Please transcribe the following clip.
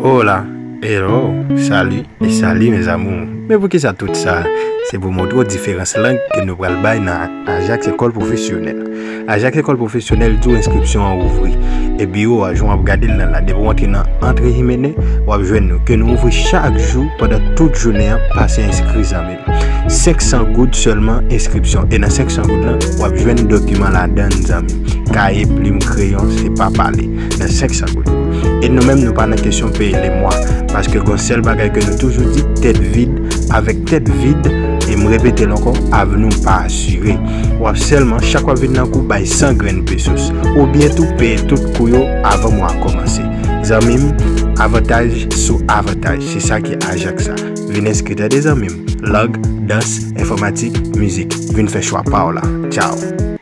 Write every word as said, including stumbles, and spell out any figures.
Hola, hello, salut et salut mes amours. Men poukisa tout sa? Se pou montre w diferans lang ke nou pral bay nan Ajax École Professionnelle. Ajax École Professionnelle di w enskripsyon an ouvri. E biwo a, jan w ap gade l nan la, depi w antre nan Entre Jiménez, w ap jwenn nou ke nou ouvri chak jou pandan tout jounen an, pase enskri zanmi m. Senk san goud sèlman enskripsyon. E nan senk san goud lan, w ap jwenn dokiman ladann zanmi m. Kaye, plim, kreyon, se pa pale. Nan senk san goud. E nou menm, nou pa nan kesyon peye lemwa. Paske gon sèl bagay ke nou toujou di, tèt vid, avèk tèt vid, e m repete l ankò, avni w pa asire. W ap sèlman, chak w ap vin nan kou, bay san grenn pesos. Oubyen tou peye tout kou yo avan mwa a kòmanse. Zanmi m, avantaj sou avantaj. Se sa ki Ajax la. Vin enskri tande zanmi m. Lang, dans, enfòmatik, mizik. Vin fè chwa pa w la. Tchao.